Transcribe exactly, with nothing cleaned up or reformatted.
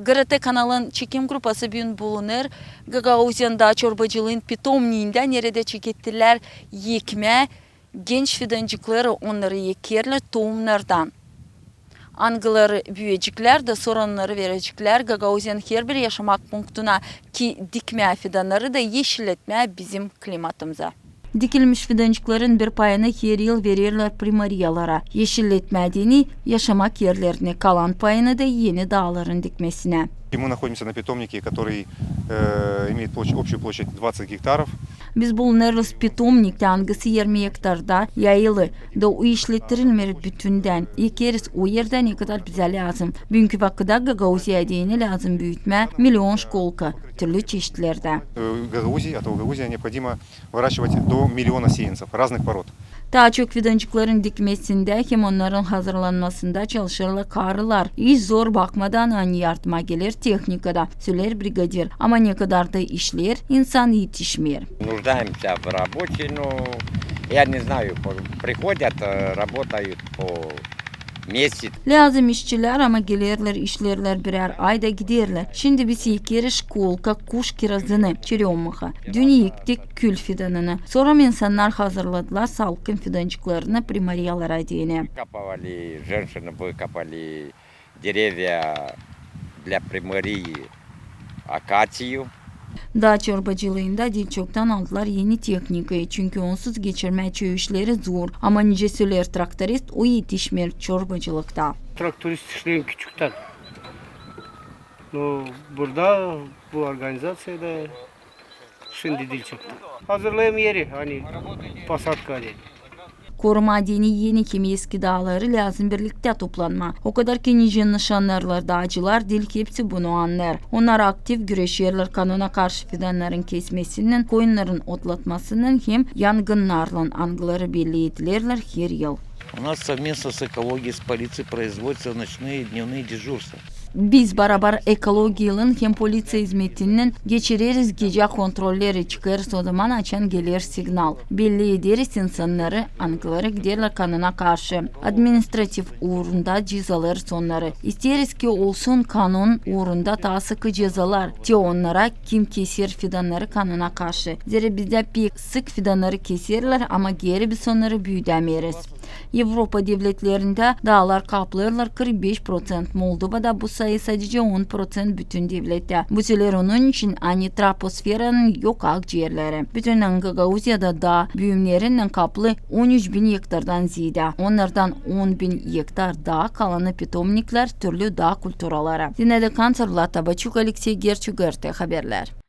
GRT kanalın çekim grupası büün bulunêr Gagauziyanın daa çorbacılıın pitomniindä, neredä çekettilär ekmää genç fidancıkları, onnarı ekerlär toumnardan, angıları büüyeceklär da sora onnarı vereceklär Gagauziyanın herbir yaşamak punktuna, ki dikmää fidannarı da eşilletmää bizim klimatımıza. Dikilmiş fidancıkların bir payını her yıl vererlär primariyalara, eşilletmää deyni yaşamak erlerini, kalan payını da eni daaların dikmesinä. И мы находимся на питомнике, который, э, имеет площадь, общую площадь двадцать гектаров. Biz bulunêrız pitomniktä, angısı irmi ektarda yayılı, da o işlettirilmeer bütündän. Ekeriz o erdä, ne kadar bizä lääzım. Büünkü vakıda Gagauziyaya deyni lääzım büütmää milion şkolka türlü çeşitlerdä. Э, Гагаузии, от Гагаузии необходимо выращивать до миллиона сеянцев разных пород. Taa çok fidancıkların dikmesindä hem onnarın hazırlanmasında çalışêrlar karılar. İş zor, bakmadan ani yardıma geler tehnika da, söleer brigadir. Ama ne kadar da işleer, insan etişmeer. Нуждаемся в работе, но я не знаю, по- приходят, э, работают по месяц. Lääzım işçilär, ama gelerlär, işlerlär birär ay da giderlär. Şindi biz ekeriz şkolka, kuş kirazını, черемуха. Dün ektik kül fidanını. Sora insannar hazırladılar salkın fidancıklarını primariyalara deyni. Выкапывали, женщины выкопали деревья для примарии, акацию. Daa çorbacılıında diil çoktan aldılar eni tehnikayı, çünkü onsuz geçirmää çoyu işleri zor. Ama nicä söleer traktorist, o etişmeer çorbacılıkta. Traktorist işleerim küçüktän. No burada, bu organizaţiyada şindi diil çoktan. Hazırlêêrım eri, ani posadka deyni. Korumaa deyni eni hem eski daaları lääzım birliktä toplanmaa. O kadar ki nicä nışannêêrlar daacılar, diil hepsi bunu annêêr. Onnar aktiv güreşerlär kanuna karşı fidannarın kesmesinnän, koyunnarın otlatmasınnan hem yangınnarlan, angıları belli edilerlär her yıl. У нас совместно с экологией, с полицией производятся ночные и дневные дежурства. Biz barabar ekologiyaylan hem poliţiya izmetinnän geçireriz gecä kontrolleri, çıkêrız ozaman, açan geler signal. Belli ederiz insannarı, angıları giderlär kanuna karşı. Administrativ uurunda cezalarız onnarı. İsteeriz ki olsun kanun uurunda taa sıkı cezalar, te onnara, kim keser fidannarı kanuna karşı. Zerä bizdä pek sık fidannarı keserlär, ama geeri biz onnarı büüdämeeriz. Evropa devletlerindä daalar kaplêêrlar kırk beş proţent, Moldovada bu sayı sadecä on proţent bütün devlettä. Bu söleer onun için, ani troposferanın yok akciğerleri. Bütünnän Gagauziyada daa büümnerinnän kaplı on üç bin ektardan zeedä. Onnardan on bin ektar daa, kalanı pitomniklär, türlü daa kulturaları. Zinaida Kanţer, Vlad Tabaçuk, Aleksey Gerçu, GRT Haberlär.